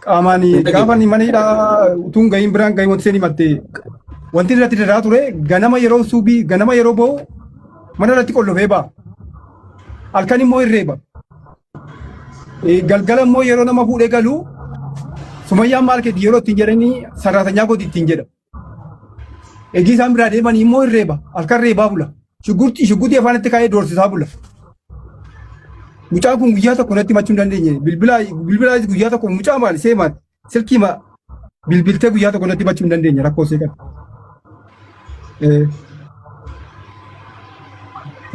Qaamaan gaafa inni mana hidhaa utuu hin gahin biraan gahin wanti isheen himatte wanti irratti daraa ture ganama yeroo suubii ganama yeroo ba'u mana irratti qollofee ba'a. Halkan immoo hin reeba. Galgala immoo yeroo nama fuudhee galu Sumayyaan maal keeti yeroo ittiin jedhanii saraatanyaa kooti ittiin jedha. Eegii isaan biraa deemanii immoo hin reeba. Halkan reebaa bula. Shugurxii shugguxii afaanitti kaa'ee doorsisaa bula. Mucaan kun guyyaa tokko natti himachuu hin dandeenye. Bilbilaa bilbilaa guyyaa tokko mucaa maali see maali silkii ma bilbiltee guyyaa tokko natti himachuu hin dandeenye rakkoo see kana.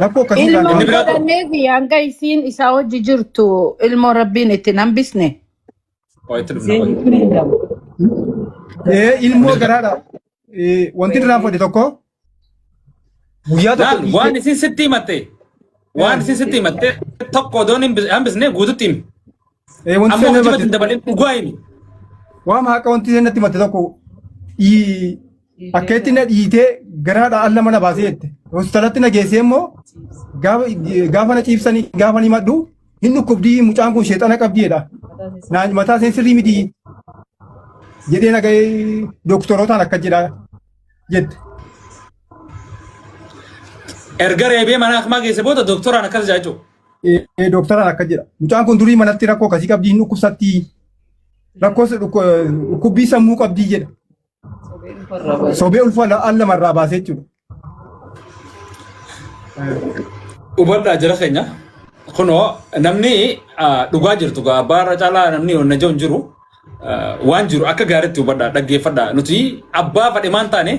Rakkoo akkasii Ilmoo irraan Inni biraa ga'e. godhanneefi hanga isiin isaa wajji jirtu ilmoo rabbiin itti hin hambisne. Oo itti dhufna qoy. Ilmoo garaadha. Wanti irraan fudhe tokko guyyaa tokko Laal waan isin sitti himatte waan isin sitti himatte tokko odoon hin hambisne guututti himi. Wanti Ammoo isheen hojii himatte hin dabalin dhugaa himi. Waan haqa wanti isheen natti himatte tokko akka itti na dhiitee garaadha alla mana baasee jette. Hospitaalatti na geessee immoo gaafa na ciibsanii gaafa ni himadhu hin dhukkubdii mucaan kun sheexana qabdi jedha. Naan mataa isheen sirrii miti jedhee na ga'ee dooktorootaan akka jedha jette. Erga reebee mana akmaa geesse booda dooktoraan akkas jedha jechuudha. Dooktoraan akka jedha. Mucaan kun durii manatti rakkoo akkasii qabdii hin dhukkubsatti. Rakkoo dhukkubbii sammuu qabdii jedha. Sobee ulfa al lamarraa baasee jechuudha. Hubadhaa jira keenya. Kunoo namni dhugaa jirtu gaa abbaa irra caalaa namni onna jiru hin jiru. Waan jiru akka gaariitti hubadhaa dhaggeeffadhaa. Nuti abbaa fadhe maan taane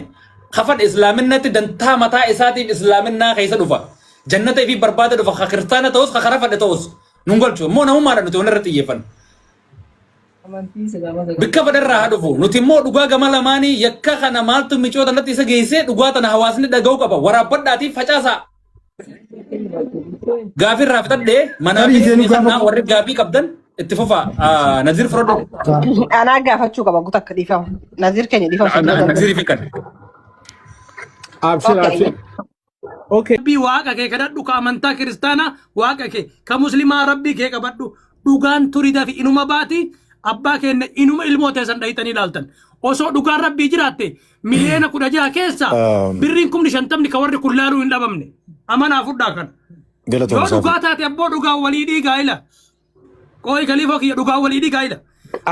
kafadhe islaaminatti dantaa mataa isaatiif islaaminaa keessa dhufa. Jannata ifii barbaada dhufa ka kiristaana ta'us ka kara fadhe ta'us nun galchu. Immoo namummaadha nuti wanirra xiyyeeffannu. Bikka fedherraa haa dhufu. Nuti immoo dhugaa gama lamaanii yakka kana maaltu micoo tanatti isa geessee dhugaa tana hawaasni dhaga'uu qaba. Waraabbadhaatii facaasaa. Gaafii irraa fixadhee manaa Tarii fi isheen isinii gaafa kannaa warri gaafii qabdan itti fufaa. Naziir fudhadhu. Anaa gaafachuu qaba guutuu akka dhiifama. Naziir keenya dhiifama sun bira darbe. Naziirii fi kan. Abshir Okay. abshir. Okay. Rabbii waaqa kee kadhadhu ka amantaa kiristaanaa waaqa kee ka muslimaa rabbii kee qabadhu dhugaan turi dafi inuma baati abbaa keenya inuma ilmoo teessan dhayitanii ilaaltan osoo dhugaan rabbii jiraatte miliyoona 16 keessa birriin 50,000 ka warri kun laaluu hin dhabamne amanaa fudhaa kana yoo Galatoom dhugaa Saafi. taate abboo dhugaa walii dhiigaa ila qooyi kaliifoo kiyya dhugaa walii dhiigaa ila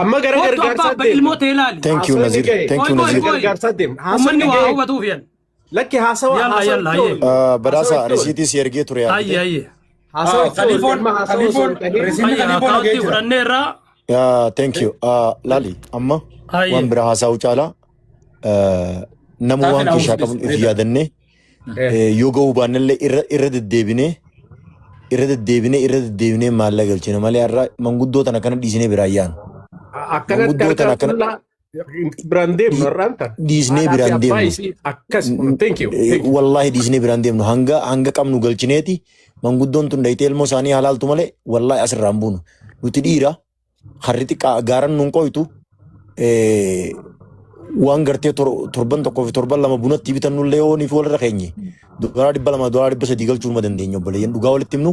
Amma gara kottu abbaa gargaarsaa abba ilmoo deemna. tee ilaali Thank you Haasawni Nazir. ga'e. Thank you qoy qoy Nazir. qoy Gargaarsaa deemna. Haasawni ummanni waa ga'e. hubatuuf yan Lakki haasawa yalla haasawa yalla itti hayyee oolu. Haasawa Badhaasa itti oolu. risiitii si ergee ture hayyee argite. hayyee Haasawa itti oolu. Khalifoon Amma haasawa osoo Khalifoon hin tahin. risiinni Hayya Khalifoon dhagee akkaawuntii jira. fudhanneerraa. Thank you. Laali amma waan Hayye. biraa haasa'uu caalaa nama Saafin waan hawwisi keessaa qabnu if bareeda. yaadannee yoo ga'uu baannellee irra irra deddeebinee irra deddeebinee irra deddeebinee maallaqa galchina malee har'a manguddoo tana kana dhiisnee biraa yaanu. Akkanatti Manguddoo tana harka akkana qullaa biraan deemnu har'aan tana. Dhiisnee Haadhaa fi biraan abbaa deemnu. isii akkas. Thank you. Thank you. Wallaahi dhiisnee biraan deemnu hanga hanga qabnu galchineeti manguddoon tun dhayitee ilmoo isaanii halaaltu malee wallaahi asirraa hin buunu. Nuti dhiira harri xiqqaa gaaran nuun qoytu waan gartee torban tokkoo fi torban lama bunatti bitannullee yoo niif walirra keenye $200 $300 galchuu numa dandeenya obboleeyyan dhugaa walitti himnu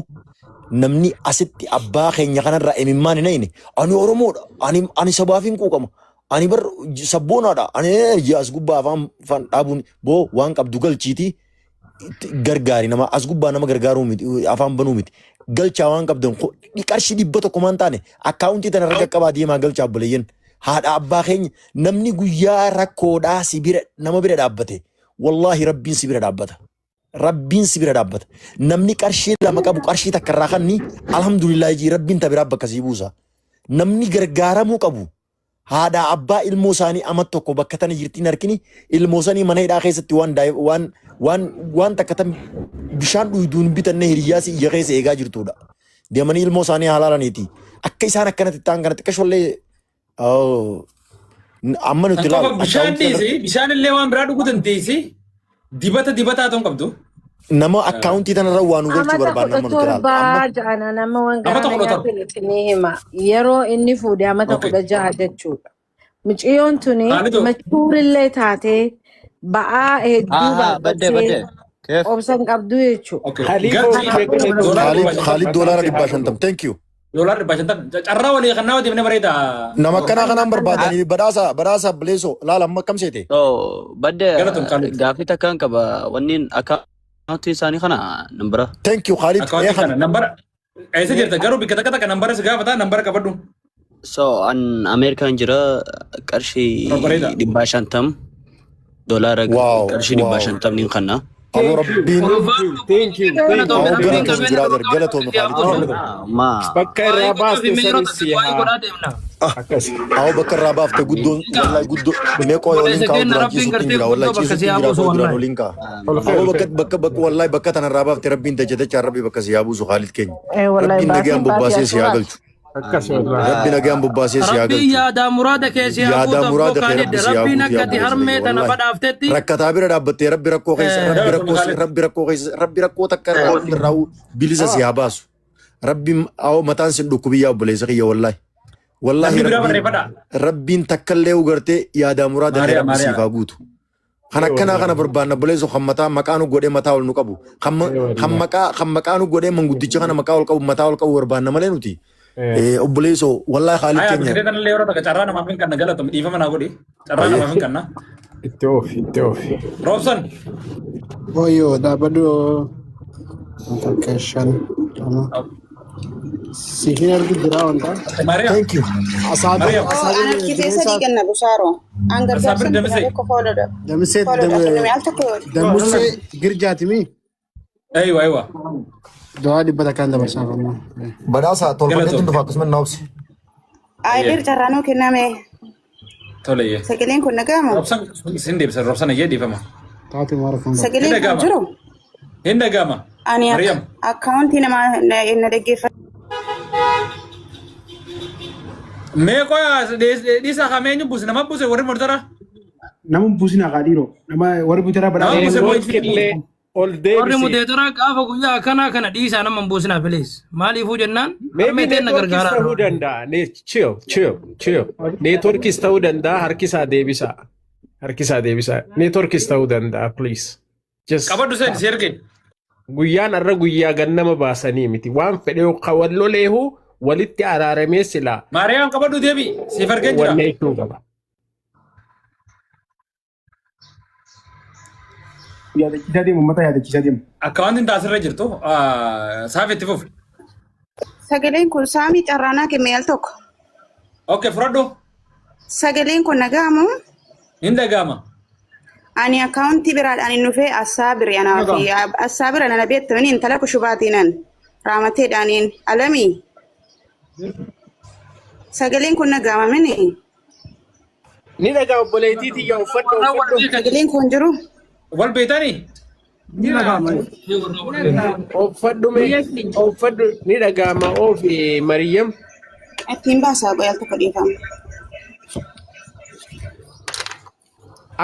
namni asitti abbaa keenya kanarraa imimmaan hin hayne ani Oromoodha ani ani sabaaf hin quuqama ani bar sabboonaadha ani as gubbaa afaan afaan dhaabuun boo waan qabdu galchiitii gargaari nama as gubbaa nama gargaaruu miti afaan banuu miti galchaa waan qabdan qarshii 100 maan taane akkaawuntii tana irra qaqqabaa deemaa galchaa obboleeyyan haadha abbaa keenya namni guyyaa rakkoodhaa si bira nama bira dhaabbate wallaahi rabbiin si bira dhaabbata rabbiin si bira dhaabbata namni qarshii 2 qabu qarshii 1 irraa kanni alhamdulillah jii rabbiin ta biraa bakka sii buusa namni gargaaramuu qabu haadhaa abbaa ilmoo isaanii amat tokko bakka tana jirtiin harkini ilmoo sanii mana hidhaa keessatti waan daa'im waan waan waan takka tan bishaan dhuyduun hin bitanne hiriyyaa si ija keessa eegaa jirtudha. Deemanii ilmoo isaanii halaalaniiti. Akka isaan akkanatti ta'an kana xiqqashollee amma San nuti qofa laal bishaan akkaawuntii dhiisi bishaan illee waan biraa dhuguu dandeessi dibata dibataa ta'uu qabdu. Nama akkaawuntii tanarra waa nu galchuu Amata barbaanna kudha amma nuti laal. Amma torbaa ja'ana nama waan garaa Amata na 17. nyaate isinii hima. Yeroo inni fuudhe amata 16 jechuudha. Mucayyoon tuni Haalitu machuurillee taatee ba'aa hedduu Aha, badde baadhattee badde. Keef. obsa hin qabdu jechuudha. Okay. Khaliifoo Galchii kee doolaara Khaalid 500. Khaalid $150. Thank you. Doolaarri 500 carraa walii kan nama deemnee bareeda. Nama akkanaa kanaan barbaadanii badhaasa badhaasa bileesoo laala amma akkam seete. So, badde Galatoom Khalid. Gaaffii takkaan qaba. Wanni akkaawuntii isaanii kana nambara. Thank you Khalid. Akkaawuntii kana nambara eessa jirta garuu bikka takka takka nambara si gaafata nambara qabadhu. So, an Ameerikaan jira qarshii Bareeda. 500 doolaara qarshii 500 ni kanna. Aboo Rabbiin Thank you. Thank you. Aboo galatoom brother galatoom Khalid. Ma. Bakka irraa baaste sanis si haa. Akkas. Aboo bakka irraa baafte guddoon wallahi guddoo mee qooyi waliin kaa'u duraan ciisutti hin jira wallahi ciisutti hin jira qooyi duraan waliin kaa'a. Aboo bakka bakka bakka wallahi bakka tanarraa baafte Rabbiin dajjatachaa Rabbi bakka si haa buusu Khalid keenya. Eh, wallahi Rabbiin nagayaan baatiin baatii bobbaasee si haa ashuuraati. galchu. Akkas wallahi. Rabbi nagayaan bobbaasee si haa Rabbiin galchu. yaadaa muraada kee si haa Yaadaa guutu abboo muraada kee Kaalid. Rabbi si haa Rabbiin guutu yaa akka ati obboleessa harmee kiyya tana wallahi. badhaaftetti Rakkataa bira dhaabbattee Rabbi rakkoo keessa Rabbi Galatoom rakkoo Khalid. Rabbi rakkoo keessa Rabbi rakkoo takka irraa hundarraa bilisa si haa baasu. Rabbi awoo mataan sin dhukkubii yaa obboleessa kiyya wallahi. Wallahi Namni biraa Rabbiin barreeffadha. Rabbiin takkallee ugartee yaadaa muraada kee Maariyaa Rabbi siif Maariyaa. haa guutu. Kan akkanaa kana barbaanna obboleessa kan mataa maqaa nu godhee mataa ol nu qabu. Kan kan maqaa kan maqaa nu godhee manguddicha kana maqaa ol qabu mataa ol qabu barbaanna malee nuti. Obboleessoo wallahi Khaalid Ayaa keenya. biqiltee tanallee yeroo takka carraa namaaf hin kanna galatoom dhiifama naa godhi. Carraa namaaf hin kanna. Itti oofi itti oofi. Roobsan. Boyo dhaabbadhu takka shan lama. Si hin argu jira wanta. Maariyaam. Thank you. Asaabir Maariyaam. asaabir Anarkitee sadii bineensa kenna busaaro. An Asaabir gargaarsa Damisee. tokko foolodha. damisee Foolodha kenname al tokko damusee girjaatimi Aywa aywa. du'aa 100n dabarsaaf ammoo. Badhaasa tolfadheetiin Galatoom. dhufa akkasuma na obsi. Ayidir carraanuu kenname. Toleyyee. Sagaleen kun nagaamu. Roobsan sin deebisa roobsan ayyee dhiifama. Taate maara kun Hin Sagaleen kun dhaga'ama. jiru. Hin dhaga'ama. Ani Mariyaam. akkaawuntii namaa na dhaggeeffadhu. Mee qoya dhiisa hameenyu buuse nama buuse warri mortara. Nama buusina kaa dhiiroo. Nama warri buteraa Nama badhaasa. buuse Network illee ol Warri deebisi. mudeetara gaafa guyyaa akkanaa kana dhiisaa nama hin buusinaa please. Maaliifuu jennaan Maybe harmee teen na networkis gargaaraa. ta'uu danda'a. Chill, chill, chill. Networkis ta'uu danda'a. Harkisaa deebisaa. Harkisaa deebisaa. Networkis ta'uu danda'a, please. Just Qabadhu seen si erge. Guyyaan har'a guyyaa gannama baasanii miti. Waan fedhe ka wal loleehu walitti araaramee silaa Maariyaam qabadhu deebi siif argeen jira. wanne jechuu qaba. Yaadachiisaa deemu uummata yaadachiisaa deemu. Akka wanti hin taasirra jirtu saaf itti fufi. Sagaleen kun saamii carraanaa kenne al tokko. Okay fudhadhu. Sagaleen kun nagaamu. Hin dhaga'ama. Ani akkaawuntii biraadhaan hin dhufee assaabiri anaa fi assaabira nana beektamanii intala kushubaatiinan raamateedhaaniin alamii. Sagaleen kun nagaama mini. Ni dhagaa obboleettii tiyya uffadhu uffadhu. Sagaleen kun jiru. Wal beektanii? Ni dhaga'ama. Uffadhu mee uffadhu ni dhagaama oofi Mariyyam. Ittiin baasaa qoy al tokko dhiifama.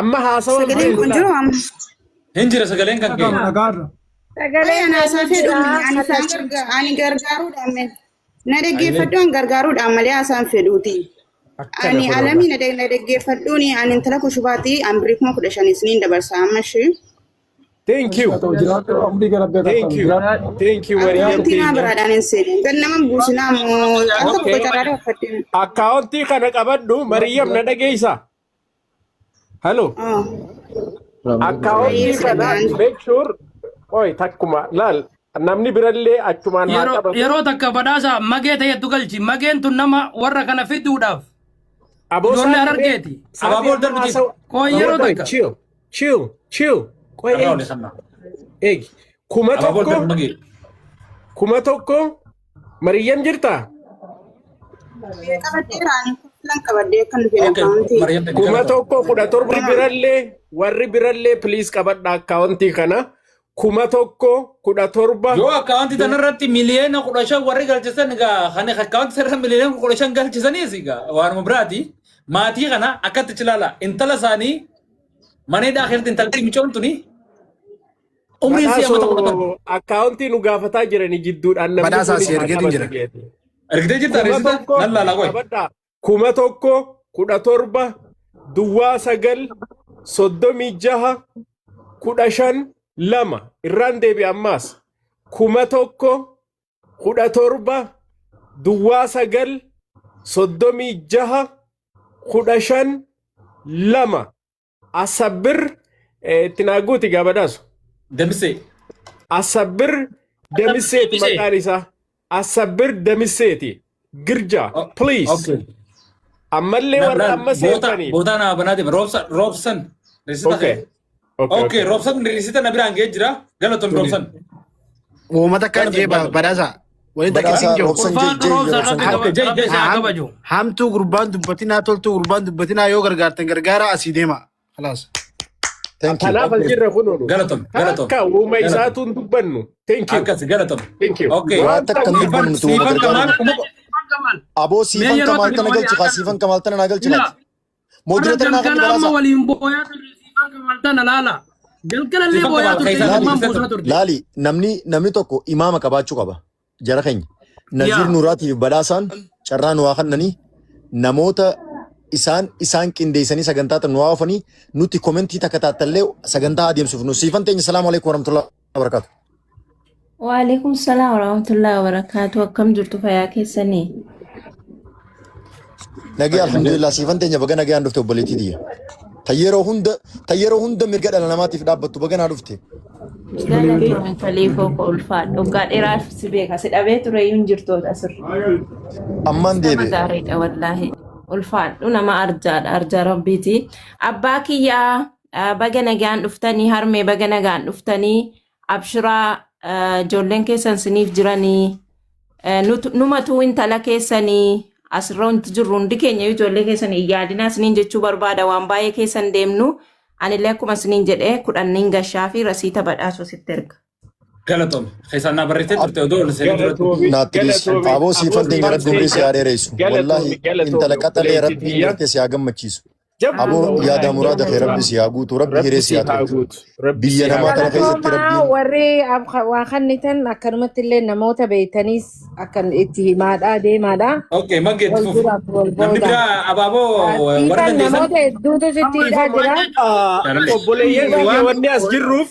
Amma haasawa Sagaleen kun jiru amma. Hin jira sagaleen kan kee. Dhaga'arra. Qoy ana haasaa fedhu ani isaan ani gargaaruudhaan mee. Na dhaggeeffadhu an gargaaruudhaan malee haasaan fedhuuti. Ani alamii na dhaggeeffadhuuni ani intala kushubaati an birii 15,000 isiniin dabarsa amma ishee. Thank you. Thank you. Thank you Mariyyam Akkaawuntii naa teenya. biraadhaan hin seene. Gannama buusinaa moo al tokko carraa uffadhe. Akkaawuntii kana qabadhu Mariyyam na dhageessa. Hello. Akkaawuntii kana make sure oi takkuma laal namni birallee achumaan haa Yeroo qabatu. yeroo takka badhaasa magee ta'etu galchi. Mageen tun nama warra kana fiduudhaaf. Aboo Ijoollee Saafi Harargeeti. Saafi Abaaboo amma darbitii. haasawa. Qoy yeroo Qoy takka. chill chill chill. Qoy Carraa eegi olii kanna. eegi. Kuma Abaaboo tokko darbi magee. 1000 Mariyyam jirtaa? Qabadheera ani filan qabadhee akka nu fedhan Okay akkaawuntii. Mariyaam kuma tokko kudha torba birallee warri birallee please qabadha akkaawuntii kana 1017. Yoo akkaawuntii tanarratti 15 miliyoona warri galchisan egaa kan akkaawuntii sanarra 15 miliyoona galchisaniis egaa waanuma biraati. Maatii kana akkatti chilaala intala isaanii mana hidhaa keessatti intalli micoon tuni umriin isii amma 17. Badhaasoo akkaawuntii nu gaafataa jiranii jidduudhaan namni Badhaasaa kunis si haa ergeetiin qabatu jira. jeeti. Ergitee jirta Kuma reessita tokko nan laalaa qoy. qabadhaa 1017 09 36 15 2 irraan deebi ammaas 1017. Duwwaa 9 36 15 2 Asabbir itti naa guuti gaa badhaasu. Damisee. Asabbir Damiseeti maqaan isaa. Asabbir Damiseeti. Girja please. Okay. Ammallee warra amma seentaniif. Bootaa naa banaa deema. Roobsan roobsan. Risita Okay. Okay. Okay, roobsan risita na biraan ga'ee jira. Galatoon roobsan. Uummata akkaan jee badhaasa. Waliin takka Badhaasa siin jiru. roobsan jee Ulfaadhu jee roobsa roobsan rabbi jee. Okay, jee rabbi jee. si haa kabaju. Hamtuu gurbaan dubbatinaa, toltuu gurbaan dubbatinaa, yoo gargaartan gargaara, asii deema. Khalaas. Thank you. Kanaaf as jirra kunuunu. Galatoon galatoon. Akka uuma isaatu hin dubbannu. Thank you. Akkas galatoon. Thank you. Okay. Waa takka hin dubbannu nuti uuma Siifan gargaaru. Kamaal kuma Aboo Mee siifan yeroo kamaal takka tana walii galchi kaa akka siifan kamaal tana naa galchi Ila laati. warra Moderator naa kenni galgala amma badhaasa. waliin booyaa turre siifan kamaal tana laala. Galgalallee Siifan booyaa Kamaal turte keessaa ilmaan dubbisee buusaa turte. turte. Laali namni tokko imaama qabaachuu qaba. Jara keenya. Naziir Yaa. Nuuraatiif badhaasaan carraa nu haa kennanii namoota isaan qindeessanii sagantaa tan nu haa oofanii nuti komentii takka taattallee sagantaa adeemsuuf nu siifan teenya. Salaamu alaikum warahmatullahi wabarakatuh. Waalaikum salaam warahmatullahi wabarakatuh. Akkam jirtu, fayyaa keessanii? Nagee alhamdulillah, siifan teenya baga nagayaan dhufte obboleettii tiyya. Ta yeroo hunda mirga dhala namaatiif dhaabbattu baga naa dhufte. Galatoomii Kaliifoo koo, ulfaadhu. Waggaa dheeraaf si beeka. Si dhabee ture iyyuu hin jirtoota asirra. Ammaan Nama deebi'e. gaariidha wallaahi. Ulfaadhu, nama arjaadha. Arjaa rabbiiti. Abbaa kiyyaa baga nagaan dhuftanii, harmee baga nagaan dhuftanii, abshiraa, ijoolleen keessan siniif jiranii, numatuu intala keessanii asirra wanti jirru hundi keenya ijoollee keessan hin yaadinaa isiniin jechuu barbaada. Waan baay'ee keessan deemnu anillee akkuma isiniin jedhee kudhanniin gashaa fi rasiita badhaasuu sitti erga. Galatoom. Keessaan naa barreessitee turte odoo ol seenee duratti. Galatoomi. Naatti dhiisi. Galatoomi. Aboo Aboo siifan teenya siifan rabbi umrii si teenya. haa dheeressu. Galatoomi. Wallaahi Galatoomi intala qaxalee obboleettii rabbiin tiyya. gartee si haa gammachiisu. Jabduudha Aboo wallaahi yaada muraada kee jabduudha. rabbi si haa guutu. Rabbi Rabbi hiree si si haa haa tolchu. guutu. Rabbi Biyya si haa namaa tana guutu. keessatti Galatoomaa rabbiin warri waa kennitan akkanumatti illee namoota beeytaniis akkan itti himaadhaa deemaadha. Okay, maggeetti Wal fufi. duraaf wal Namni booda. biraa abaaboo warra Siifan dandeessan. namoota hedduutu sitti hidhaa jira. Jaalallee. Obboleeyyan kiyya Waan wanni as jirruuf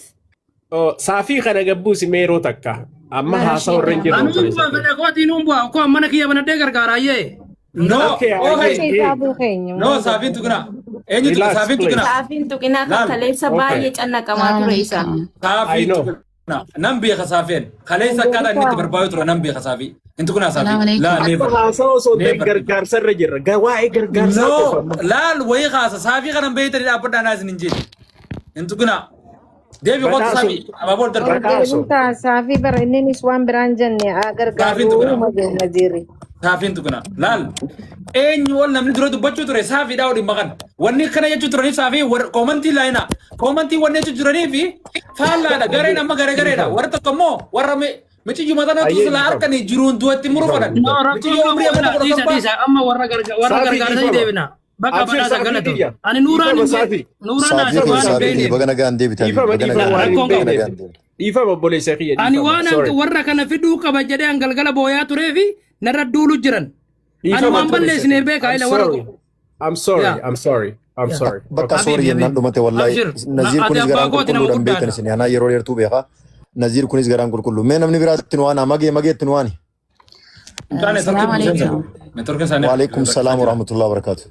saafii kana gabbuusi mee yeroo takka. Amma haasaa warra hin jirru Anuu obboleessa bu'aa kiyya. fedha kootiin nuun bu'aa koo mana kiyya banadhee gargaaraayyee. No, Okay, okay. hayyee. Saafuu keenya. No, saafiin tuqina. Eenyu tuqa? Relax Saafiin please. tuqina. Saafiin tuqinaa kan Laal. kaleessa Okay. baay'ee cannaqamaa ture isa. Saafii I know. tuqina. Nan beeka saafeen. Kaleessa akkaataa inni itti barbaadu ture nan beeka saafii. Hin tuqinaa saafii. Laa Amma never. haasaa osoo hin ta'in Never. gargaarsa irra jirra. Waa'ee gargaarsaa No, qofa amma. laal wayii kaasa. Saafii kanan beeytanii dhaabbadhaa naa isin hin jedhi. Hin tuqinaa. Deebi qotu Badhaasu. saafii. Abaaboo ol darba. Badhaasu. Deebiin saafii bara inninis waan biraan jenne haa Saafiin gargaaru tuqinaa. Naziirri. Saafiin tuqinaa. Laal. Eenyu ol namni dura dubbachuu ture saafiidhaa waliin maqan. Wanni kana jechuu turaniif saafii koomantii laayinaa. Koomantii wanni jechuu turaniif faallaadha. Gareen amma garee gareedha. Warra tokko immoo warra miciyyuma tanatu Hayyee silaa dhiifama. harkanii jiruun du'atti muru Dhiifama. fadhan. No, Dhiifama. rakkoon Miciyyoo qabu umrii ola amata kudha dhiisa torbaa. dhiisa amma warra warra Saafii gargaarsanii dhiifama. deebina. Bakka Abshir badhaasa saafii galatoom. tiyya. Ani nuuraan Dhiifama hin beekne. saafii. Nuuraan Saafii haasa kee waan hin saafii kee beekneef. baga nagaan deebite Dhiifama baga dhiifama nagaan waan hin Rakkoon baga qabu. nagaan beekneef. deebite. Dhiifama obboleessa kiyya Ani dhiifama. waan Sorry. warra kana fiduu qaba jedhee an galgala booyaa turee fi narra duulu jiran. Ani Dhiifama waan obboleessa balleessine kiyya. beeka I'm ila warra sorry. I'm sorry. Yaa. I'm sorry. I'm Yaa. sorry. Bakka Okay. sorry Habibi jennaan habibi. dhumate wallahi. Abshir. Naziir Ati kunis abbaa garaan kooti, nama qulqulluudhaan beektan guddaadha. isin anaa yeroo dheertuu beeka. Naziir kunis garaan qulqulluu. Mee namni biraatti nu waana magee mageetti nu waani. Mucaan Asalaamu networkii buusan alaikum. Networkiin isaanii Waalaikum rakkisaa salaam jira. warahmatullahi wabarakatuh.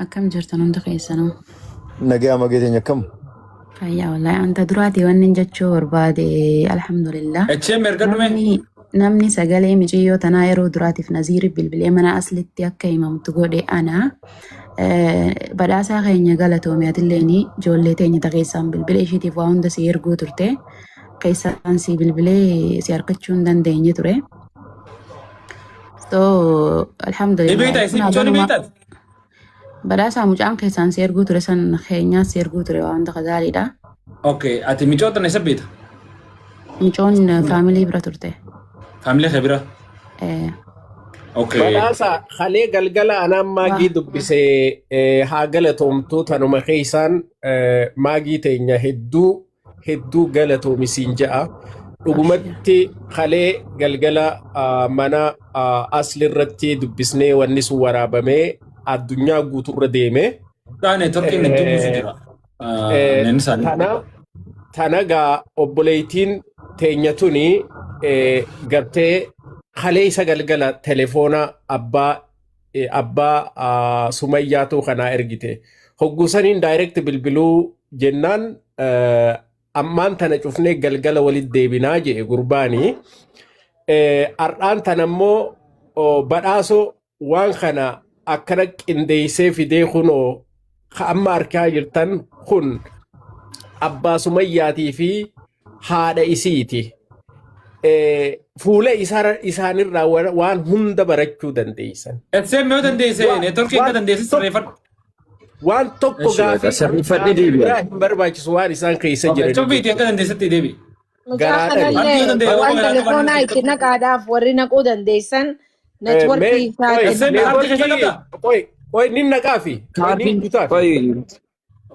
Akkam jirtan hundi keessanuu? Nagaya magee teenya akkam? Fayyaa wallahi. Anta duraati wanni jechuu barbaade, alhamdulillah. HM erga dhume. Namni sagalee miciyyoo tanaa yeroo duraatiif Naziiri bilbilee mana aslitti akka himamtu godhe ana. Badhaasaa keenya galatoome, atilleen ijoollee teenya ta keessaan bilbilee ishiitiif waa hunda si erguu turte. Keessaan si bilbilee si argachuu hin dandeenye ture. So Ni alhamdulillah. beektaa isin Kun michoon ni haganuma beektaati? Badhaasaa mucaan keessaan si erguu ture san keenyaas si erguu ture, waan hunda gaariidha. Okay, ati michoo tana isa beekta? Micoon faamilii bira turte. Faamilee kee bira? Eh, Okay. Badhaasa halee galgala anaan maagii dubbisee haa galatoomtuu tanuma keessaan maagii teenya hedduu hedduu galatoomisiin ja'a. Dhugumatti halee galgala mana asli irratti dubbisnee wanni sun waraabamee addunyaa guutuurra deeme. Daa networkiin hedduu buusu jira. Neen isaanii. Tana gaa obboleettiin teenya tuni gartee Kaleessa galgala telefoona abbaa Sumayyaatu kanaa ergite. Hoggusaniin direct bilbiluu jennaan, ammaan tana cufnee galgala walitti deebinaa jedhe gurbaanii. Har'aan tana immoo badhaasoo waan kana akkana qindeessee fidee, kunoo ka amma argaa jirtan kun abbaa Sumayyaatii fi haadha isiiti. Fuula isaanirraa waan hunda barachuu dandeessan. SM yoo dandeesse, networkii akka dandeesse sirreeffadhu. Waan tokko Eshi, bakka gaafii sirreeffadhee gaafii deebi'a. biraa hin barbaachisu, waan isaan keessa jiran. Cuffiitii akka dandeessetti deebi. Mucaa Garaadhaan. Abdii yoo kanallee danda'e waan waan telefoonaa itti naqaadhaaf warri naquu dandeessan networkii isaatti SM kaartii keessa qabdaa? Qoy, qoy, nin naqaafi. Qoy, nin Kaartiin gutaafi. qoy.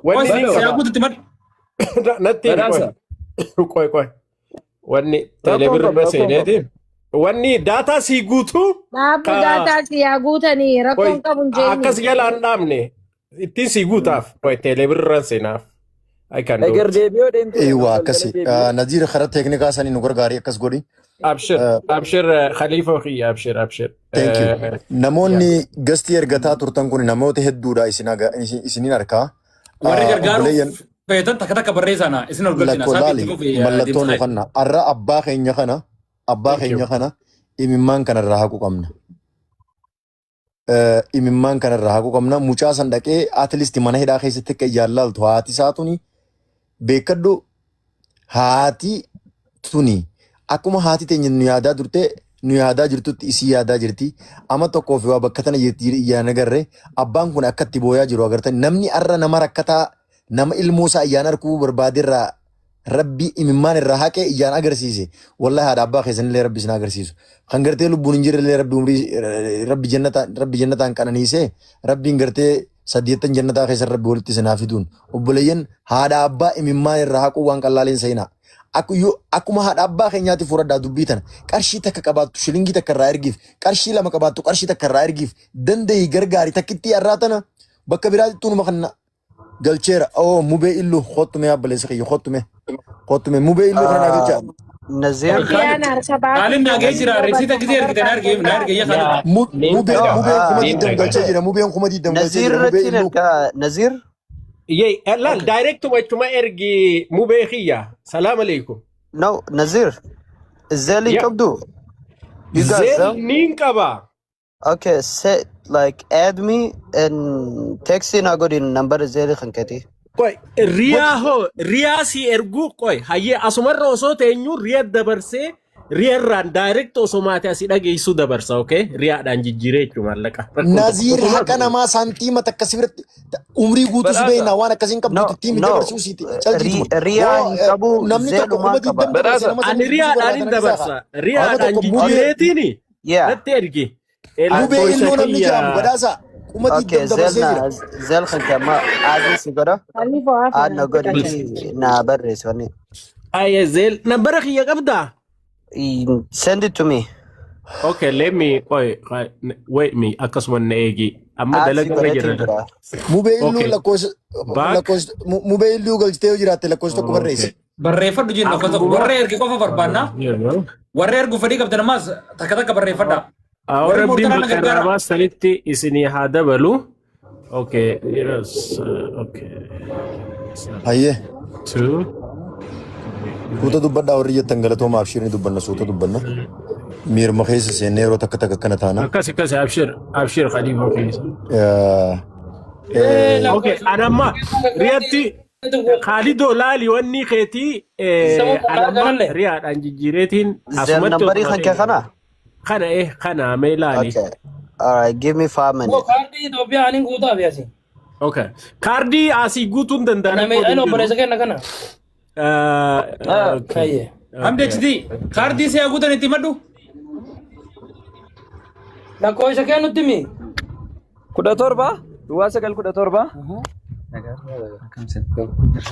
Wanni nin Badoo. Siyaa qaba. guututti madhu. Natti himi, qoy. Badhaasa. Qoy, qoy. Wanni Rakkoon qabu, teelebirra rakkoon qabu. seeneeti. Wanni data sii guutuu Dhaabbu ka data siyaa guutanii qoy rakkoon qabu hin jeenni. akkas jalaan dhaabne ittiin sii guutaaf. Qoy, teelebirra seenaaf. I can do Eger it. deebi'oo deemte Eewwa galgala akkasi. deebi'ee. Naziir, karaa teeknikaa sanii nu gargaarii, akkas godhi. Abshir, abshir, Khalifa kiyya, abshir, abshir. Thank you. Namoonni gastii ergataa turtan kun namoota hedduudha, isiniin harkaa. Warri gargaaruuf Obboleeyyan feetan takka takka barreessaana isin ol galchina. Lakkoo Sa'aatii laali itti fufi mallattoo nu deemsa. kanna. Har'a abbaa keenya kana, abbaa Thank you. keenya kana imimmaan kanarraa haquu qabna. Imimmaan kanarraa haquu qabna. Mucaa san dhaqee at least mana hidhaa keessatti akka ijaan laaltu haati isaa tuni beekadhu. Haati tuni akkuma haati teenya nu yaadaa turte, nu yaadaa jirtutti isii yaadaa jirti. Ama tokkoo fi waa bakka tana jirti ijaan agarre. Abbaan kun akka itti booyaa jiru agartan. Namni har'a nama rakkataa, nama ilmoo isaa ijaan arguu barbaaderraa Rabbi imimmaan irraa haqee ijaan agarsiise. Wallahi haadha abbaa keessanillee Rabbi isin agarsiisu. Kan gartee lubbuun hin jirrellee Rabbi umrii Rabbi jannataan qananiisee, Rabbiin gartee saddeettan jannataa keessan Rabbi walitti isin haa fiduun. Obboleeyyan, haadha abbaa imimmaan irraa haquu waan qallaaleen seenaa. Akkuma haadha abbaa keenyaatti furadhaa dubbii tana. Qarshii takka qabaattu shilingii takka irraa ergiif. Qarshii lama qabaattu qarshii takka irraa ergiif. Danda'i, gargaari. Takkittii har'aa tana bakka biraatti tunuma kana galcheera. Oo, mubee illu kottu mee, obboleessa kiyya, kottu mee. Kottu mee, mubee illuu kana naa galchaa. Nazir. Sofiyaan harka Kaalin baasii naagee jira. yoo Risiita bakka gisee ergite na arge na arge yaa Kaalid. Mubeen 20,000 galchee jira. Mubeen 20,000 galchee Nazir jira. Mubee irratti illuu. ergaa Nazir. Yey, laal, direct wachuma ergi, mubee kiyya. Salaam alaikum. No, Nazir. Zelle Yeah. qabdu. You got Zelle Zelle? nin qaba. Okay, set like add me and text na godin number Zelle kan keti. Qoy, riyaa hoo, riyaa si erguu, qoy, hayyee, asumarra osoo teenyu riya dabarsee, riyarraan direct osoo maatii asii dhageessuu dabarsa, okay? Riyaadhaan jijjiiree jechuun maallaqa. Rakkoon tokko Naziir, osoo haqa namaa saantiima takka si biratti umrii guutuu si Badhaasa. beekna, waan akkasiin qabdu No, itti himi no. dabarsuu siiti caljiituma. Riyaa Yoo hin qabu, namni tokko Zellumaan kuma qaba. digdam dabarse Badhaasa. nama Ani sanii dubbisuu riyaadhaan hin barbaadan isaa dabarsa. haa. Nama Riyaadhaan tokko mubee jijjiireetiin Yeah. natti ergi. Mubee Lakkoofsa illuu namni kiyya. jedhamu, badhaasa, kuma Okay, digdam dabarsee Zel jira. na Zel kan kee amma add si godha. Khalifa waa Add na filan godhi na barreessi wanni. Aye, Zelle nambara kiyya qabdaa? Send it to me. Okay, let me, qoy, qoy, wait me, akkasuma na eegi. Amma Add si dalagaa irra godheetiin jira. jira. Mubee illuu Okay. lakkoofsa Back. lakkoofsa mubee illuu galchitee yoo jiraatte lakkoofsa tokko barreessi. Okay. Barreeffadhu jenna lakkoofsa tokko. Akkuma Warra erge qofa barbaanna. Warra ergu fedhii qabdan ammaas takka takka barreeffadha. Awwa, Warri Rabbiin murtaraa na bakka irraa gargaara. baastanitti isinii haa dabalu. Okay, yes, okay. Hayyee. Two. Suuta dubbadhaa warri jettan galatoomaa, abshiirni dubbanna, suuta dubbanna. Miirma keessa seennee yeroo takka takka akkana taana. Akkas akkas, abshir, abshir, Khalifa keessa. Eh, Okay, anamma riyatti Khaalidoo laali wanni keetii, anamma riyaadhaan jijjiireetiin Zel asumatti nambarii osuma kan kee kana? Kana kana mee laali. Okay. All right, give me 5 minutes. Kaardii Itoophiyaa aniin guutaa fi asii. Okay. Kaardii asii guutuun danda'an Kana rakkoon hin ani obboleessa jiru. kenna kana. Okay. Hayyee. Hamdi HD kaardii siyaa guutan itti madhu. Lakkoofsa kee nutti himi. 17 09 17.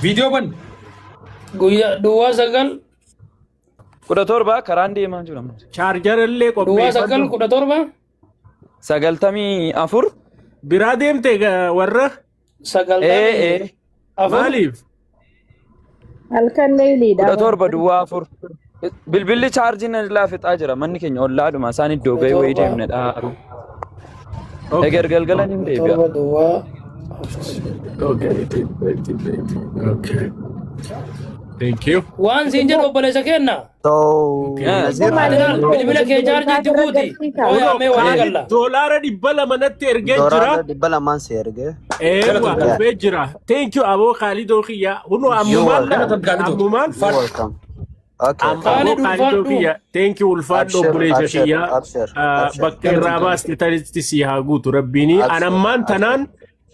Viidiyoo ban. Guyyaa 09. 17 karaan deemaa jiru. Chaarjara illee 09 qopheeffadhu. 17. 94. Biraa deemte warra Ee 94. Ee. Maaliif? Halkan leeyliidha. 17 04. Bilbilli chaarjii na jalaa fixaa jira. Manni keenya ollaadhuma isaan iddoo gahee wayii deemne dhaaru. Eger galgala ni deebi'a. 7 duwwaa. Okay. Okay. Thank you. Waan siin jedhu obboleessa kenna. So, Ati laal bilbila kee chaarjii itti guuti. Ooyaa mee walii galla. $200 natti ergee jira. $200n si ergee. Eewa dhufee jira. Thank you aboo Khaalidoo kiyya. Hunoo You ammumaan welcome. ammumaan You welcome. Okay. Aboo Khaalidoo kiyya. Thank you ulfaadhu Abshir, obboleessa abshir, kiyya. abshir, abshir. Bakka irraa baaste tanitti si haa guutu rabbiini. Abshir, Anammaan tanaan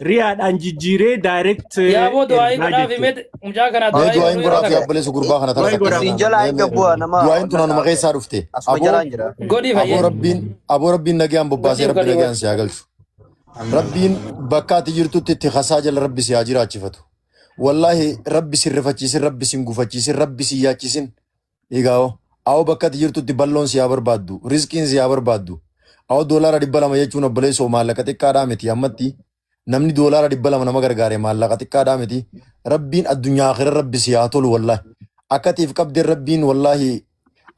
riyaadhaan jijjiiree direct Yaaboo du'aayii ergaa godhaaf jechuudha. himee mucaa kana Mee du'aayii du'aayin godhuu yeroo godhaa fi takka. obboleessa gurbaa kana tana Du'aayi takka godhaa. Siin jala hin gabbu'a nama Du'aayin tun anuma keessaa dhufte. Asuma Aboo jalaan jira. Godhii aboo fayyee. rabbiin aboo rabbiin nagayaan bobbaasee Godhiif rabbi godhii nagayaan si haa galchu. Rabbiin bakka ati jirtutti itti kasaa jala rabbi si haa jiraachifatu. Wallaahi rabbi si rifachiisin rabbi si hin gufachiisin rabbi si yaachisin. Egaa awoo bakka ati jirtutti balloon si haa barbaaddu rizqiin si haa barbaaddu. Awoo $200 jechuun obboleessoo maallaqa xiqqaadhaa miti ammatti namni $200 nama gargaare maallaqa xiqqaadhaa miti. Rabbiin addunyaa akhira rabbi si haa tolu wallaahi. Akka atiif qabdee rabbiin wallaahi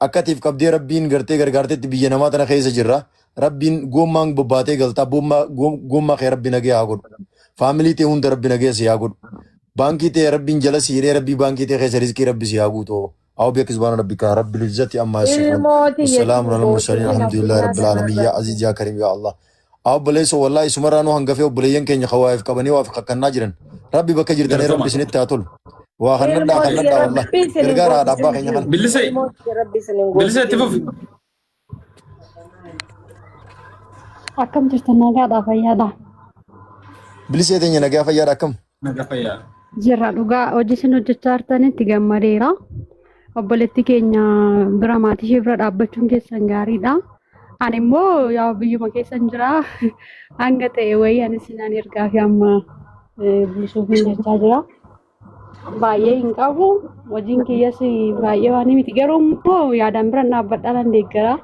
akka atiif qabdee rabbiin gartee gargaartetti biyya namaa tana keessa jirra. Rabbiin goommaan bobbaatee galtaa goommaa kee rabbi nagee haa godhu. Faamilii tee hunda rabbi nagee si haa godhu. Baankii tee rabbiin jala si hidhee rabbii baankii tee keessa rizqii rabbi si haa guutu. أو بك سبحان ربك رب العزة عما يصفون Ilmoo tiyya والسلام على المرسلين gootiin الحمد لله addunyaa رب العالمين kanarra. يا عزيز يا كريم يا الله. Obboleessa wallahi sumarraanuu hangafee obboleeyyan keenya kawaayif qabanii waaf kakkannaa jiran. Rabbi bakka jirtanii Galatoma. rabbi isinitti haa tolu. Waa kannadhaa Ilmoo tiyya kannadhaa wallahi. rabbi isin hin Gargaara haadha abbaa goosisin keenya kana. Bilisee Ilmoo tiyya rabbi isin hin bilisee itti goosisin. fufi. Akkam jirtan nagaadhaa fayyaadha. Bilisee teenya nagaa fayyaadha akkam? Nagaa fayyaa. Jirra dhugaa hojii isin hojjechaa jirtanitti gammadeera. Obboleetti keenya bira maatii ishee bira dhaabbachuun keessan gaariidha. Ani immoo yaa biyyuma keessan jira. Hanga ta'e wayii ani sinan ergaa fi amma buusuuf hin jechaa jira. Baay'ee hin qabu. Hojiin kiyyas baay'ee waan miti. Garuu immoo yaadaan bira dhaabbadhaa nan deeggara.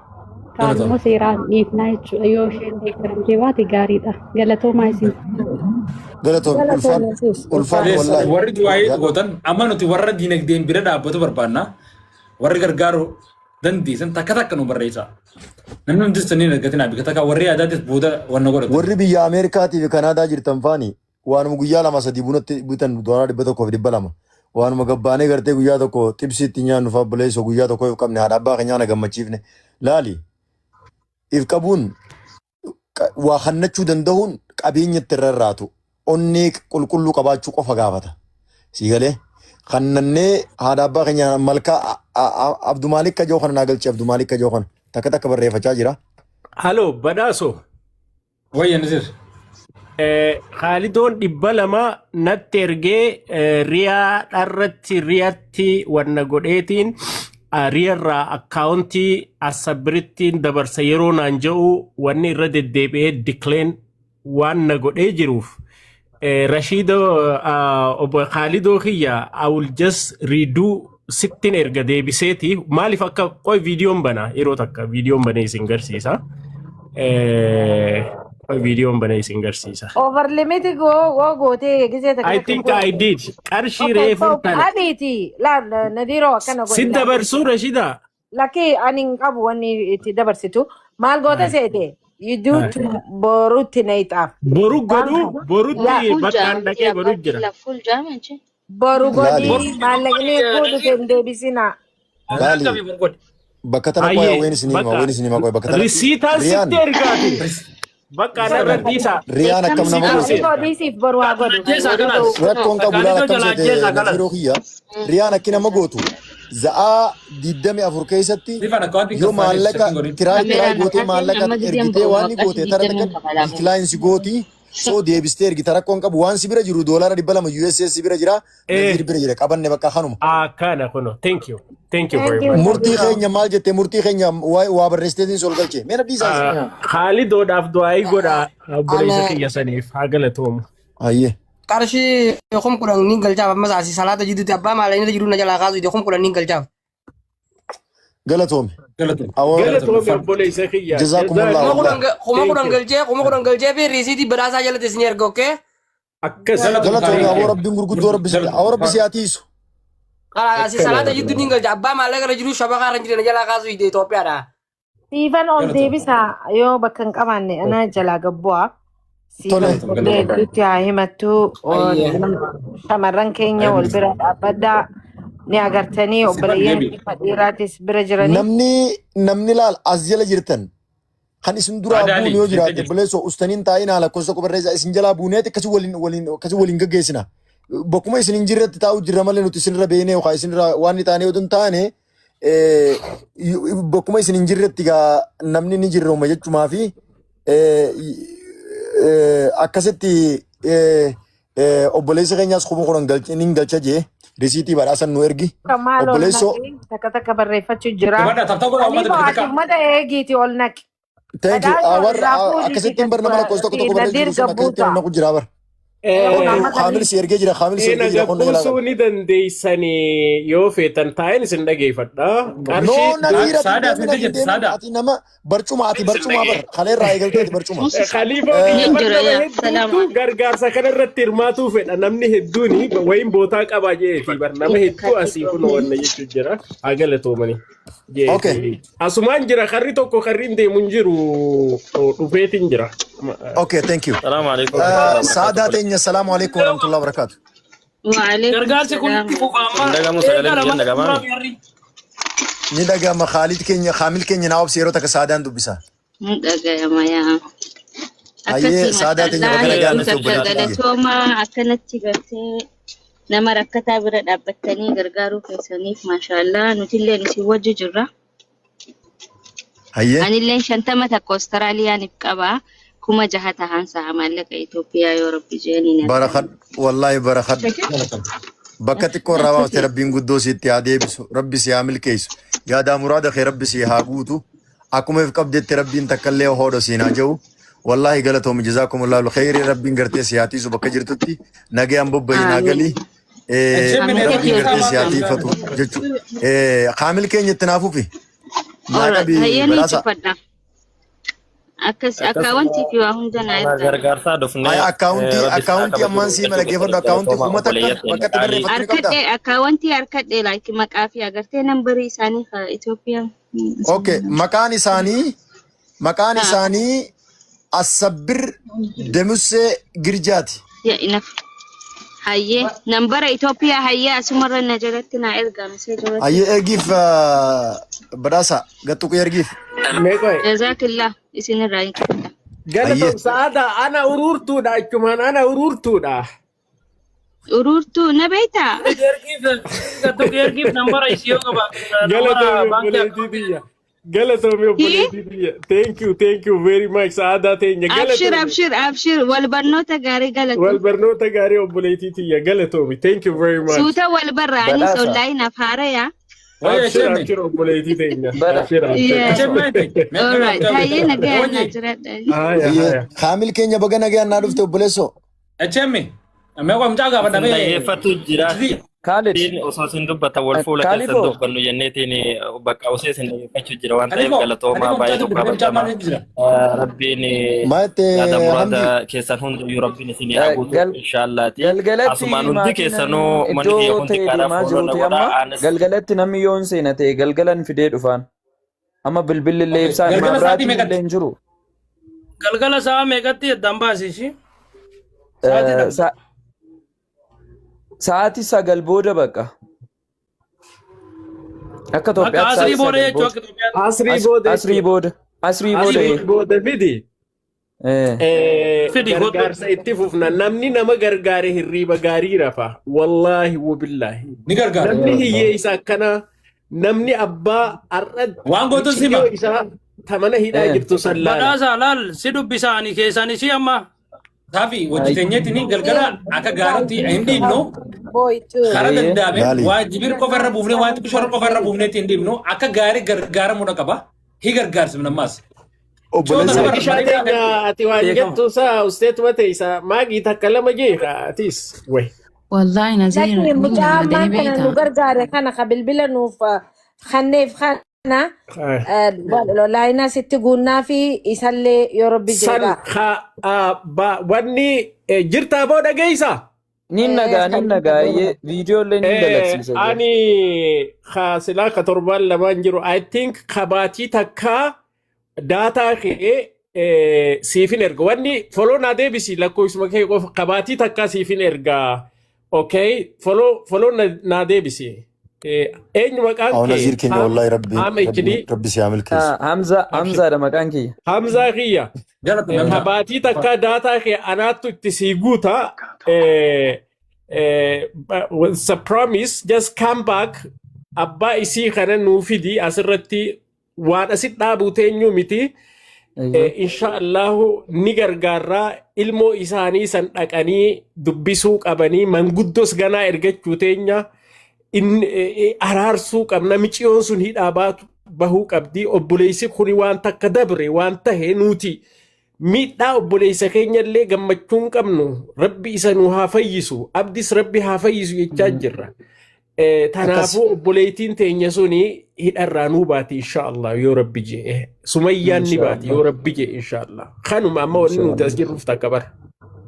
Kaan immoo seeraan dhiifnaa jechuudha. Yoo isheen deeggaramtee baate gaariidha. Galatoomaa isin. Galatoon ulfaan ulfaan Yes, wallahi. warri du'aayii gootan amma nuti warra diinagdeen bira dhaabbatu barbaanna. Warri gargaaru dandeessan takka takka nu barreessa. Namni hundi sanii hin argatin bika takka warri yaadaatis booda wanna godhatu. Warri biyya Ameerikaatii fi Kanaadaa jirtan faani waanuma guyyaa lama sadii bunatti bitan $102. Waanuma gabbaanee gartee guyyaa tokko xibsii itti nyaannu fa'aa obboleessoo guyyaa tokko if qabne haadha abbaa keenyaa na gammachiifne. Laali if qabuun waa kannachuu danda'uun qabeenya itti rarraatu onnee qulqulluu qabaachuu qofa gaafata. Sii galee kannannee haadha abbaa keenya malkaa Abdumaalik Kajoo kana naa galchi Abdumaalik Kajoo kana takka takka barreeffachaa jira. Halo badhaaso. Wayya Nasir. Khaalidoon 200 natti ergee riyaa dharratti riyatti wanna godheetiin riyarraa akkaawuntii asabbirittiin dabarsa yeroo naan jedhu wanni irra deddeebi'ee decline waan na godhee jiruuf Rashiidoo obbo Khaalidoo kiyya I will just redo sittin erga deebiseeti maaliif akka qoy viidiyoon bana yeroo takka viidiyoon banee isin garsiisa. Qoy viidiyoon banee isin garsiisa. Over limit goo gootee gisee takka I think I did. Qarshii reefuun tana. Abiiti laal nadiiroo akkana godhi. Sit dabarsuu Rashidaa. Lakkii ani hin qabu wanni itti dabarsitu. Maal goota seete? Yiduutu borutti na ixaaf. Boru godhu borutti bakkaan dhaqee godhu jira. Boru Laali. godhi maallaqni eeguu dhufe hin deebisinaa. Laali. Bakka tana qoya Ayyee ween isin hima bakka ween isin hima qoya bakka tana risiitaan Riyaan sitti ergaati. Bakka anarra dhiisa. Riyaan akkam nama Risiitaan gooti. si Dhiisoo dhiisiif boru haa godhu. Ajjeesaa kanaas. Rakkoon qabu laal Khaalidoo akkam jalaa seete ajjeesaa kanas. Naziiroo kiyya. Riyaan akki nama gootu za'aa 24 keessatti Sifan akkaawuntiin yoo kaffaalee maallaqa shakkiin godhin. try try gootee maallaqa ergitee waan ni goote tara takka decline si gooti soo deebistee ergita rakkoon qabu waan si bira jiru $200 USS si bira jira Naziir bira jira qabanne bakka kanuma. Akkana kuno. Thank you. Thank you very Thank you much. Murtii Nadiiroo. keenya maal jette murtii keenya waa barreessiteetiin sol galche mee na dhiisaa isin. Khaalidoodhaaf du'aayii godhaa obboleessa Ana kiyya saniif haa galatoomu. Ayyee. Qarshii 10,000 ni galchaaf ammas asii salaata jidduutti abbaa maalanii jiru na jalaa kaasu ide 10,000 ni galchaaf. Galatoome. Galatoomi. Awwa Galatoomi obboleessa kiyya. Jazakumullah Kuma wallah. kudhan kuma Thank kudhan you. galchee 10,000 galchee fi riisiitii badhaasaa jalatti isin erga okay? Akkas. Galatoomi Galatoome Khaalid awwa keenya. rabbiin gurguddoo rabbi si Galatoomi. awwa rabbi si haa tiisu. Karaa asii salaata jidduu niin galcha. Abbaa maallaqa irra jiru shabakaa irra hin jirre na jalaa kaasuu dide Itoophiyaadha. Siifan ol deebisaa yoo bakka hin qabaanne ana jalaa gabbu'aa. Tole. Siifan ijoollee hedduutti haa himattu. Shamarran keenya wal bira dhaabbadhaa. Ni agartanii obboleeyyan keenya dhiiraatis bira jiranii. Namni laal as jala jirtan kan isin duraa Saadaali, buune yoo jiraate jettee jirti. obboleessoo ustaniin taa'inaa lakkoofsa tokko barreessaa isin jalaa buuneeti akkasii waliin waliin akkasii waliin gaggeessina. Bakkuma isin hin jirretti taa'u jirra malee nuti isinirra beeknee yookaan isinirra waan ni taane yoo hin taane bakkuma isin hin jirretti gaa namni ni jirrooma jechumaa fi akkasitti obboleessi keenyaas 10,000 galche ni galcha jee risiitii badhaasan nu ergi. Akka maal ol Obboleessoo naqi takka takka barreeffachuu jira. Hubadhaa tapta godhaa uummata Khalifa bira ati takka. uummata eegiiti ol naqi. Thank you. Badhaasa Warra irraa fuudhiiti akkasittiin bar nama lakkoofsa tokko tokko barreessu Nadiir jiru sun akkasittiin Gabbuuta. naqu jira bar. Kaamil si ergee jira, kaamil si Eena ergee jira kun jalaa gabbuusuu qaba. ni dandeeysanii yoo feetan taa'een isin dhageeffadha. No, Qarshii Nadiir ati hin Saada deemin, ati hin jirti deemin. saada. Ati nama barcuma, ati barcuma bar. Kalee irraa eegaltee ati barcuma. Khaliifoo kiyya Nin bar jira nama yaa. hedduutu Salaamu gargaarsa kanarratti hirmaatuu fedha. Namni hedduuni wayin bootaa qabaa jeetii bar nama hedduu asii kun wanna jechuu jira. Haa galatoomani. Okay. Jeetii. Asumaan jira karri tokko karri hin deemu hin jiru dhufeetiin jira. Okay, thank you. Salaamu alaikum warahmatullahi Saadaa wabarakatuh. teenya, salaamu alaikum warahmatullahi wabarakatuh. Waalaikum Gargaarsi kun salaam. itti fufa amma Hin dhagamu sagaleen eegala kiyya hin mana dhagamaami. xumuraa biyarri. Ni dhagama Khaalid keenya, Kaamil keenya naa obsi yeroo takka saadaan dubbisa. Ni dhagayama yaa. Hayyee Akkasii saadaa teenya mashallah bakka nagaan hedduu dhufte takka obboleettii kiyya. galatoomaa akkanatti gartee nama rakkataa bira dhaabbattanii gargaaruu keessaniif mashallah nutilleen isin wajji jirra. Hayyee. Anilleen 50 takka Australiyaaniif qaba. 6000 tahaan sa'a maallaqa Itoophiyaa yoo rabbi jeeniin argama. Barakad wallahi barakad. Bakka xiqqoo irraa baafte rabbiin guddoo sitti haa deebisu. Rabbi si haa milkeessu. Yaadaa muraada kee rabbi si haa guutu. Akkuma if qabdetti rabbiin takkallee hoodho siin haa jedhu. Wallahi galatoomi jazaakumullahu khayri rabbiin gartee si haa tiisu bakka jirtutti nagayaan bobba'i naa Amiin. gali. Amiin. Rabbiin gartee si haa tiifatu jechuudha. Kaamil keenya itti naa fufi. Naa Alright, qabi hayyee ni badhaasa. cufadha. Akkas akkaawwantii fi waa hunda naa Kana ergaa. gargaarsaa dhufnee Ay akkaawuntii rabbi isin haa akkaawuntii kabaju ammaan sii jechuu mala geeffadhu keessaniif akkaawuntii galatoomaa 1000 obboleeyyan keenya bakkatti qaalii. barreeffattu ni qabdaa? Harkadhee akkaawwantii harkadhee like maqaa fi agartee nambarii isaanii ka Itoophiyaa. Okay, maqaan Haa isaanii Assabbir Demussee Girjaati. yaa inaf. Hayyee nambara Itoophiyaa hayyee asumarra na jalatti naa ergaa meseejii irratti. Hayyee ergiif badhaasa gattuqii ergiif. Meeqa? Jazaakillah isinirraa hin cufadha. Hayyee. Galatoom sa'aada ana uruurtuudha achumaan ana uruurtuudha. Uruurtuu na beektaa? Ergiif ergiif nambara isii yoo qabaatu nambara Galatoomi baankii obboleettii tiyya. Galatoomi Hii? obboleettii tiyya. Thank you, thank you very much sa'aadaa teenya Abshir galatoomi. abshir abshir wal barnoota gaarii Wal galatoom. barnoota gaarii obboleettii tiyya galatoomi. Thank you very much. Suuta wal barra anis Badhaasa. online haaraya. Wayya Abshir isheen abshir obboleettii teenya. Badha. Abshir abshir. Yeah. isheen maal All right. Hayyee nagayaan naa Wayye jiraadha. Haya Hayyee haya. Kaamil keenya baga nagayaan naa dhufte obboleessoo. Echemmi mee qomcaa Isin gaafadha mee dhaggeeffatu jira. Ejjiti Khalid. Osoo isin dubbatan wal fuula keessan Kaalifoo. dubbannu jenneetiin bakka osoo isin dhaggeeffachuu jira waan ta'eef Khalifoo galatoomaa Khalifoo baay'ee mucaa tokko dubbifne mucaa kabajama. maal jira Rabbiin Maate yaada muraada Hamdi. keessan hundayyuu rabbiin isin haa guutu inshaallaati. Galgalatti Asumaan hundi maatiin keessanuu manni kiyya iddoo kun ta'e xiqqaadhaaf deemaa fuula na jiruuti godhaa amma anis galgalatti namni yoon seena ta'e galgalan fidee dhufaan. Amma bilbilli illee Okay ibsaan galgala sa'aatii mabraatiin illee meeqatti hin jiru. Galgala sa'a meeqatti addaan baase ishii? Sa'aatii takka. Sa'aatii 9 booda bakka. Akka Akka Itoophiyaatti asrii sa'aatii booda 9 jechuu booda. akka Itoophiyaatti. Asrii booda Asrii jechuudha. booda. Asrii booda. Asrii booda fidi. Fidi kottu. Gargaarsa itti fufna. Namni nama gargaare hirriiba gaarii rafa. Wallaahi wabillaahi. Ni gargaara. Namni hiyyeessa akkanaa namni abbaa har'a Waan gootu sima. mucayyoo isaa tamana hidhaa jirtu san laala. Badhaasa laal si dubbisa ani keessaan isii amma. Saafi hojii teenyeetiin galgala akka gaariitti hin dhiibnu karaa danda'ame Laali. waa jibir qofa irra buufnee waa xiqqishoo qofa irra buufneetti hin dhiibnu akka gaarii gargaaramuudha qaba. Hi gargaarsifna ammaas. Obboleessa. Ishaa teenya ati waan jettu isaa usteetuma teessa maagii takka lama jeeka atis. Way. Wallahi Naziir Lakki ni mucaa gammadee ammaan kana nu beekta. gargaare kana ka bilbila nuuf kanneef kana laayinaa sitti guunnaa fi isallee yoo rabbi San jedha. ka ba wanni jirtaa boo dhageessa. Nin nagaa nin nagaa eeyyee viidiyoo illee nin dalagsiisa jira. Ani ka silaa ka torbaan lamaan jiru, I think kabaatii takkaa data kee siifin erga. Wanni follow naa deebisi, lakkoofsuma kee qofa, kabaatii takkaa siifin erga. Okay, follow follow naa deebisi. Eenyu maqaan Aw kee? Naziir keenya, wallahi rabbi Haam rabbi HD. Rabbi si haa milkeessu. Hamza, Hamzaadha maqaan kiyya. Hamzaa kiyya. Galatoom Hamzaa. Kabaatii takkaa data kee anaattu itti sii guuta. It's a promise, just come back. Abbaa isii kana nuu fidi, asirratti waan asit dhaabuu teenyuu miti. Insha Allahu ni gargaarraa, ilmoo isaanii san dhaqanii dubbisuu qabanii, manguddos ganaa ergachuu teenya araarsuu qabna. Miciyoon sun hidhaa baatu bahuu qabdi. Obboleessi kuni waan takka dabre waan tahe, nuti miidhaa obboleessa keenya illee gammachuu hin qabnu. Rabbi isa nu haa fayyisu, abdis Rabbi haa fayyisu jechaa jirra. Tanaafuu obboleettiin teenya suni hidharraa nuu baati, insha Allah, yoo Rabbi jee. Sumayyaan ni baati yoo Rabbi jee, insha Allah. Kanuma amma wanni nuti as jirruuf takka bara.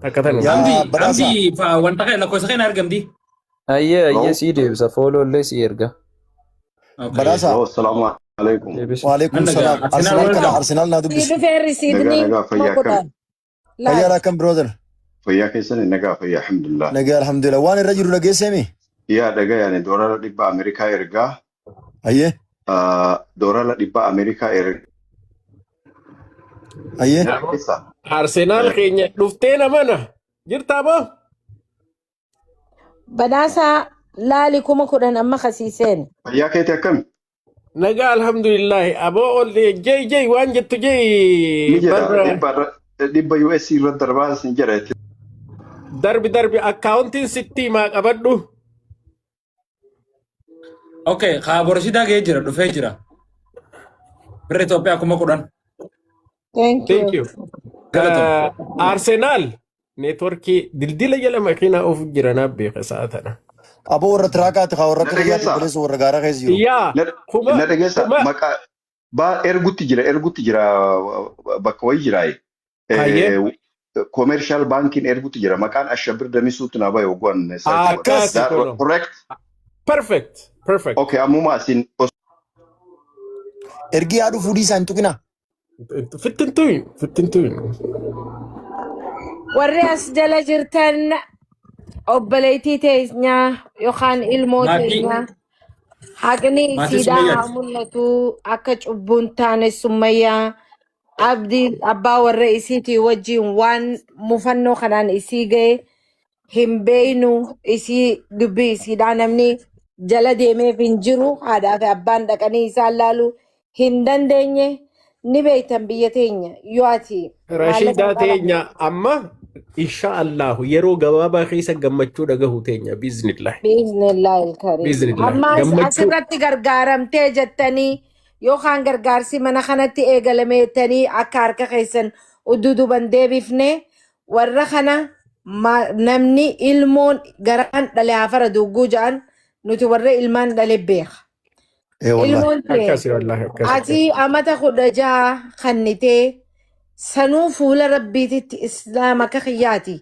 Takka tanuma. Yaa Hamdi badhaasa. Hamdi wanta kana lakkoofsa kana argamti. Ayyee, ayyee, sii deebisa, follow illee sii erga. Okay. Badhaasa. Hello, assalamu alaikum. Deebisi. Waalaikum Nan nagaa. salaam. Arsenal Arsenal kana welcome. Arsenal naa Sii dubbisi. dhufee Nagaa risiidni nagaa kuma fayyaa akkam? 10. Fayyaa Laal. akkam, brother? Fayyaa keessan? Nagaa fayyaa, alhamdulillah. Nagaa, alhamdulillah. Waan irra jiru dhageesseemi? Yaa dhagayani, $100 Ameerikaa ergaa. Ayyee. $100 Ameerikaa ergaa Ayyee. keessa. Arsenaal keenya dhuftee namana jirtaa moo? Badhaasaa, laali, 10,000 amma kasiiseen. Fayyaa keeti, akkami? Nagaa, alhamdulillahi. Aboo ol jey jey waan jettu Ni jey jedha barra. 100 US irra darbaa sin jedha. Darbi darbi, akkaawuntiin sitti himaa, qabadhu. Okay, kaa Boroshidaa ga'ee jira, dhufee jira. Birra Itoophiyaa 10,000. Thank Thank you. you. Galatoom. Arsenaal neetworkii dildila jala makiinaa of jira, naaf beeka sa'a tana. Aboo, warra tiraakaati kaa, warra Na akka kiyyaatti dhageessaa? obboleessa warra gaaraa keessa jiru. Yaa Na kuma na dhageessaa? Kuma Maqaa baa ergutti jira, ergutti jira, bakka wayii jira. Hayyee. Commercial bankiin ergutti jira. Maqaan Ashabir Damisuutu naa bahe hoggaan search godhe. Akkas That kuno. correct? Perfect. Perfect. Okay, ammuma asin Ergi yaa dhufuu dhiisaa, hin tuqinaa. Fittintuun fittintuun. Warri as jala jirtan, obboleettii teenyaa yookaan ilmoo Maatii teenyaa, haqni maatii isiidhaa haa Sumayyaati. mul'atu. Akka cubbuun taane Summayyaa abdii abbaa warra isiitii wajjin waan mufannoo kanaan isii ga'e hin beeynu. Isii dubbii isiidhaa namni jala deemeef hin jiru. Haadhaa fi abbaan dhaqanii isaan laaluu hin dandeenye. Ni beeytan, biyya teenya yoo ati maallaqa Rashiidaa hin qabaanne teenya amma insha Allahu yeroo gabaabaa keessa gammachuu dhagahu teenya, biiznillah. Biiznillaahi ilkariim. Biiznillah. Amma Gammachuu. asirratti gargaaramtee jettanii yookaan gargaarsi mana kanatti eegalame jettanii akka harka keessan udduuduban deebifne warra kana namni ilmoon garaan dhale hafara dugguu ja'an, nuti warra ilmaan dhale beeka. Ee wallahi. Ilmoon tee Akkasi wallahi, akkasi. Ati amata 16 kannitee sanuu fuula Rabbiititti islaama akka kiyyaati.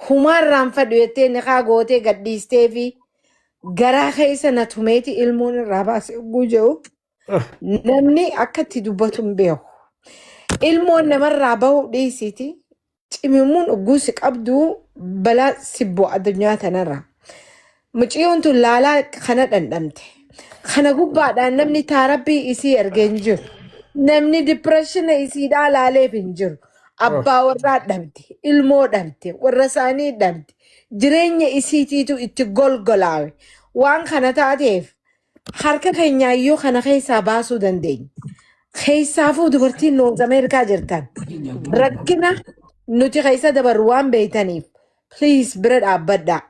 Humaarraan fadhu jettee niqaa gootee gadhiistee fi garaa keessa na tumeeti ilmoon irraa baase hogguu jedhu, namni akka itti dubbatu hin beeku. Ilmoon namarraa bahu dhiisiiti, cimimmuun hogguu si qabdu balaa si bu'a addunyaa tanarra. Mucayyoon tun laalaa kana dhandhamte. Kana gubbaadhaan namni therapy isii ergee hin jiru. Namni depression isiidhaa laaleef hin jiru. Abbaa warraa dhabde, ilmoo dhabde, warra isaanii dhabde. Jireenya isiitiitu itti golgolaawe. Waan kana taateef harka keenyaayyuu kana keessaa baasuu dandeenya. Keessaafuu dubartiin North Ameerikaa jirtan, rakkina nuti keessa dabarru waan beeytaniif, please bira dhaabbadhaa.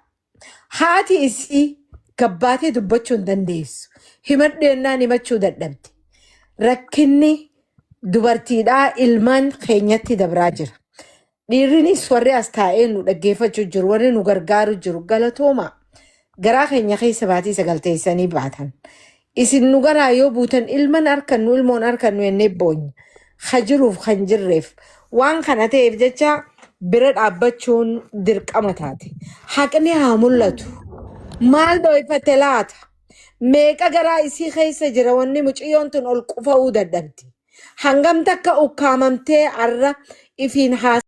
Haati isii gabbaatee dubbachuu hin dandeessu. Himadhu jennaan himachuu dadhabde. Rakkinni dubartiidhaa ilmaan keenyatti dabraa jira. Dhiirrinis warri as taa'ee nu dhaggeeffachuu jiru, warri nu gargaaru jiru, galatooma. Garaa keenya keessa baatii sagalteessanii baatan. Isin nu garaa yoo buutan ilman harkannu, ilmoon harkannu jennee boonya. Ka jiruuf kan jirreef. Waan kana ta'eef jecha Bira dhaabbachuun dirqama taate. Haqni haa mul'atu. Maal dhoyfate laata? Meeqa garaa isii keessa jira wanni mucayyoon tun ol qufa'uu dadhabdi. Hangam takka ukkaamamtee arra ifiin haa